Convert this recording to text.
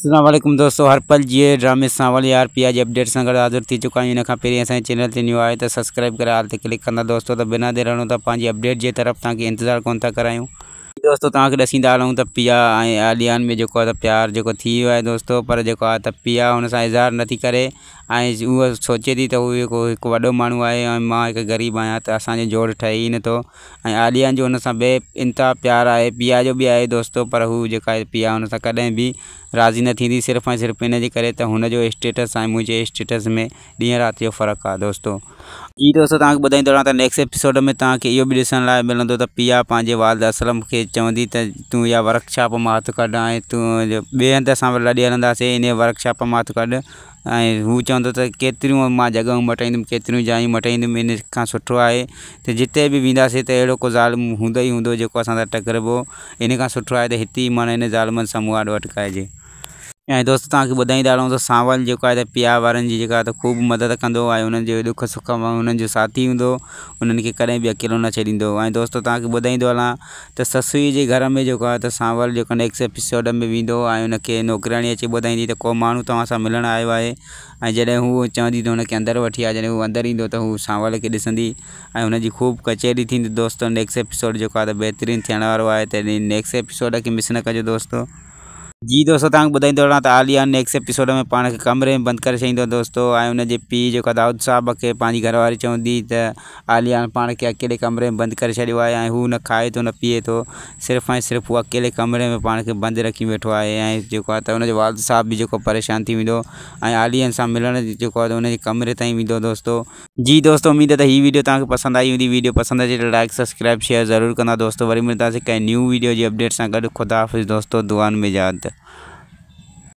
اسلام عليڪم دوستو هر پل جي ڊرامي سانول يار پيا جي اپڊيٽ سان گڏ حاضر ٿي چڪا آهيون ان کان پهرين اسان جي چينل تي نيو آهي ته سبسڪرائب ڪري آل تي ڪلڪ ڪندا دوستو ته بنا دير هلون ٿا پنهنجي اپڊيٽ جي طرف توهان کي انتظار ڪون ٿا ڪرايون. دوستو توهان کي ڏسيندا هلون ته پيا ۽ آليان ۾ جيڪو آهي ته پيار جيڪو ٿي ويو آهي دوستو پر جيڪو آهي ته پيا هن سان اظهار نٿي ڪري ۽ هوء سوچي ٿي ته هو جيڪو هڪ وڏو ماڻهو آهي ۽ مان هڪ غريب آهيان ته اسان جو جوڙ ٺهي ئي نٿو ۽ عاليان جو هن سان بي انتها پيار آهي پيا جو به آهي دوستو پر هو جيڪا آهي پيا هن سان ڪڏهن به راضي نه ٿيندي صرف ۽ صرف ان جي ڪري ته هن جو اسٽيٽس ۽ منهنجي اسٽيٽس ۾ ڏينهن رات جو فرق آهي دوستو. جي دوستو توهان کي ٻڌائيندو رهان ته نيڪسٽ ايپيسوڊ ۾ توهان کي اهو به ڏسڻ لاء ملندو ته پيا پنهنجي والد اسلم کي چوندي ته تون اها ورڪشاپ مان هٿ ڪڍ ۽ تون ٻئي هنڌ اسان لڏي هلنداسين انهي ورڪشاپ مان هٿ ڪڍ ۽ هو چوندو ته ڪيتريون مان جڳهيون مٽائيندم ڪيتريون جايون مٽائيندم ان کان سٺو آهي ته جتي به وينداسين ته اهڙو ڪو ظالم هوندو ئي هوندو جيڪو اسان سان ٽڪربو ان کان سٺو آهي ته هتي ئي معنيٰ ان ظالمن سان مهاڏو اٽڪائجي. ۽ دوست توهان کي ٻڌائيندا هلون ته سانول جيڪو آهي ته پيا وارن جي جيڪا ته خوب مدد ڪندو ۽ انهن جي ڏک سک ۾ انهن جو ساٿي هوندو انهن کي ڪڏهن به اڪيلو نه ڇڏيندو ۽ دوستو توهان کي ٻڌائيندو هلان ته سسئي جي گهر ۾ جيڪو آهي ته سانول جيڪو نيڪسٽ ايپيسوڊ ۾ ويندو ۽ ان کي نوڪرياڻي اچي ٻڌائيندي ته ڪو ماڻهو توهان سان ملڻ آيو آهي ۽ جڏهن هو چوندي ته هن کي اندر وٺي آ جڏهن هو اندر ايندو ته هو سانول کي ڏسندي ۽ هن جي خوب ڪچهري ٿيندي دوستو نيڪسٽ ايپيسوڊ جيڪو آهي ته بهترين ٿيڻ وارو آهي ته نيڪسٽ ايپيسوڊ کي مس نه ڪجو دوستو. جي دوستو توهان کي ٻڌائيندو رهان ته عاليا نيڪسٽ ايپيسوڊ ۾ پاڻ کي ڪمري ۾ بند ڪري ڇڏيندو دوستو ۽ ان جي پيء جيڪو دائود صاحب کي پنهنجي گهر واري چوندي ته عاليا پاڻ کي اڪيلي ڪمري ۾ بند ڪري ڇڏيو آهي ۽ هو نه کائي ٿو نه پيئي ٿو صرف ۽ صرف هو اڪيلي ڪمري ۾ پاڻ کي بند رکي ويٺو آهي ۽ جيڪو آهي ته ان جو والد صاحب به جيڪو پريشان ٿي ويندو ۽ عاليا سان ملڻ جيڪو آهي ان جي ڪمري تائين ويندو دوستو. جي دوستو اميد ته هي ويڊيو توهان کي پسند آئي هوندي ويڊيو پسند اچي ته لائڪ سبسڪرائب شيئر ضرور ڪندا دوستو وري ملنداسين ڪنهن نيو ويڊيو جي اپڊيٽ سان گڏ خدا حافظ دوستو دعائن ۾ ياد.